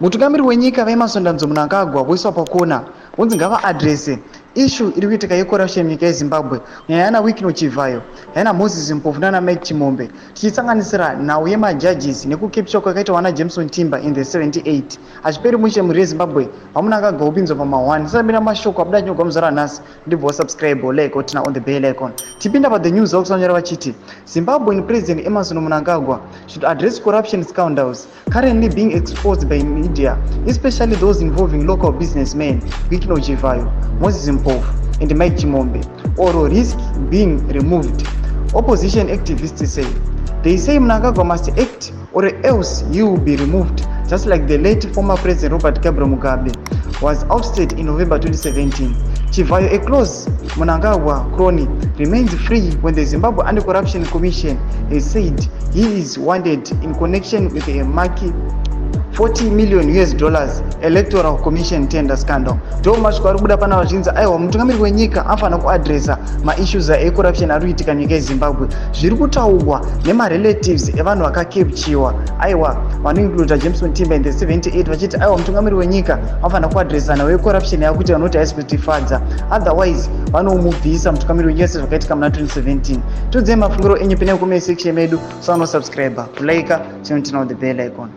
Mutungamiri wenyika VaEmmerson Dambudzo Mnangagwa voiswa pakona vonzi ngavaadrese issue iri kuitika yecorruption munyika yeZimbabwe, kunyanya yana Wicknell Chivhayo, yana Moses Mpofu nana Mike Chimombe, tichisanganisira nhau yemajudges nekukepchwa kwakaitwa vana Jameson Timba in the 78. Hazviperi mushe mhuri yeZimbabwe, VaMnangagwa vopinzwa pama1. Tisapinda mashoko abuda achinyogwa muzuva ranhasi, ndibva wasubscribe, like, woturn on the bell icon. Tipinda pa the news vakusanyora vachiti Zimbabwean President Emmerson Mnangagwa should address corruption scandals currently being exposed by media, especially those involving local businessmen Wicknell Chivayo, Moses Mpofu and Mike Chimombe, or risk being removed. Opposition activists say. They say Mnangagwa must act or else he will be removed, just like the late former President Robert Gabriel Mugabe was ousted in November 2017. Chivayo, a close Mnangagwa crony, remains free when the Zimbabwe Anti-Corruption Commission has said he is wanted in connection with a murky 40 million US dollars electoral commission tender scandal. Ndo mashoko ari kubuda pana vachinzi aiwa, mutungamiri wenyika anofanira kuadresa maissues ecorruption ari kuitika munyika yeZimbabwe, zviri kutaurwa nemarelatives evanhu vakakepchiwa, aiwa, vanoincluda Jameson Timber in the 78, vachiti aiwa, mutungamiri wenyika anofanira kuadresa nhau yecorruption yakuti vanoti haisi kutifadza, otherwise vanomubvisa mutungamiri wenyika sezvakaitika muna 2017. Tiudzei mafungiro enyu, pinai comment section medu, sanosubscribe, kulike, chinoturn on the bell icon.